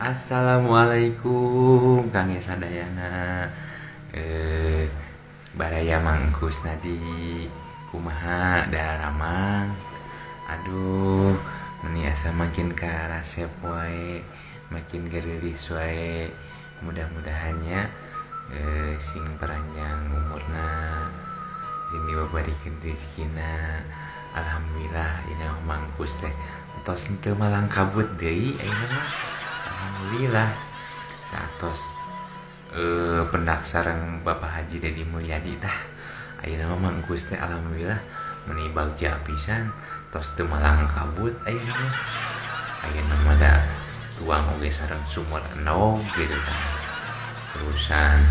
Assalamualaikum Kang Sadayana. Baraya Mangkus Nadi kumaha daramang. Aduh, meni asa makin karasep wae, makin geulis wae. Mudah-mudahannya sing paranjang umurna, sing dibabarikeun rezekina. Alhamdulillah ina Mangkus teh tos teu malang kabut deui ayeuna mah. Alhamdulillah saatos pendak sareng Bapak Haji Dedi Mulyadi tah. Ayeuna mah Mangkus teh alhamdulillah meni bagja pisan tos teu malang kabut ayeuna mah. Ayeuna mah da tuang oge sareng sumur endog gitu tah. Terusan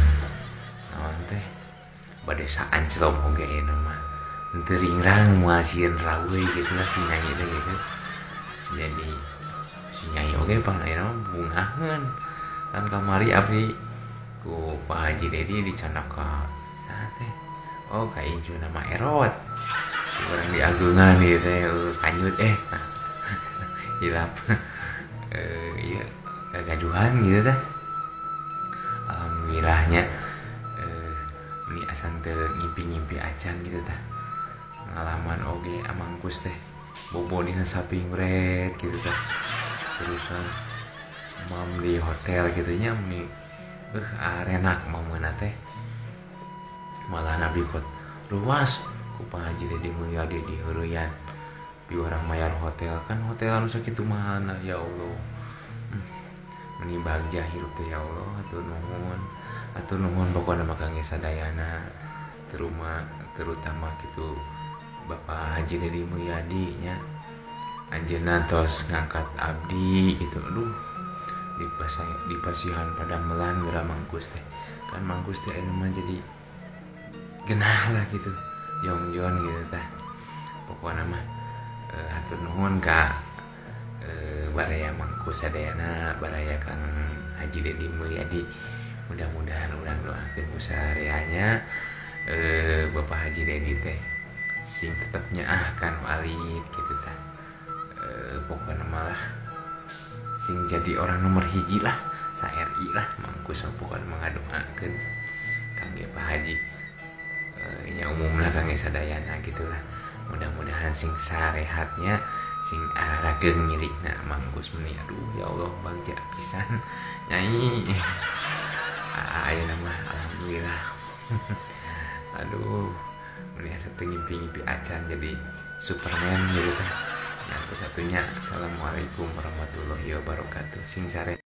naon teh bade saanclom oge ayeuna mah. Henteu ringrang moal sieun raweuy gitu lah si nyai teh gitu. Jadi si nyai oge pang ayeuna mah bungaheun. Kan kamari abdi ku Pak Haji Dedi dicandak ka saha teh? Oh, ka incuna mah Erot. Urang diageungan ieu teh kanyut hilap. Ieu kagaduhan gitu teh. Alhamdulillahnya meni asan teu ngimpi-ngimpi acan gitu tah. Ngalaman oge Mangkus teh bobo dina saping red gitu tah. Terusan mam di hotel gitu nya meni arenak mameuna teh. Malah abdi kot ruas ku Pak Haji Dedi Mulyadi diheureyan. Bi urang mayar hotel kan hotel anu sakitu mahalna ya Allah. Meni bagja hirup teh ya Allah, hatur nuhun. Hatur nuhun pokona mah kangge sadayana. Terutama kitu Bapak Haji Dedi Mulyadi nya. Anjeunna tos ngangkat abdi gitu. Aduh, dipasihan padamelan geura Mangkus teh. Kan Mangkus teh anu mah jadi genah lah gitu. Jongjon gitu tah. Pokona mah hatur nuhun ka baraya Mangkus sadayana, baraya Kang Haji Dedi Mulyadi. Mudah-mudahan urang doakeun ku sareanya Bapak Haji Dedi teh sing tetep nyaah kan alit gitu tah. Pokona malah sing jadi orang nomor hiji lah sa RI lah Mangkus pokona ngadoakeun kangge Pak Haji. Nya umumna kangge sadayana gitulah. Mudah-mudahan sing sarehatnya sing arageung milikna Mangkus meni. Aduh ya Allah bagja pisan nyai. Ayeuna mah alhamdulillah. Aduh, meni asa teu ngimpi-ngimpi acan jadi Superman gitu tah. Yang satunya, assalamualaikum warahmatullahi wabarakatuh. Sing sare.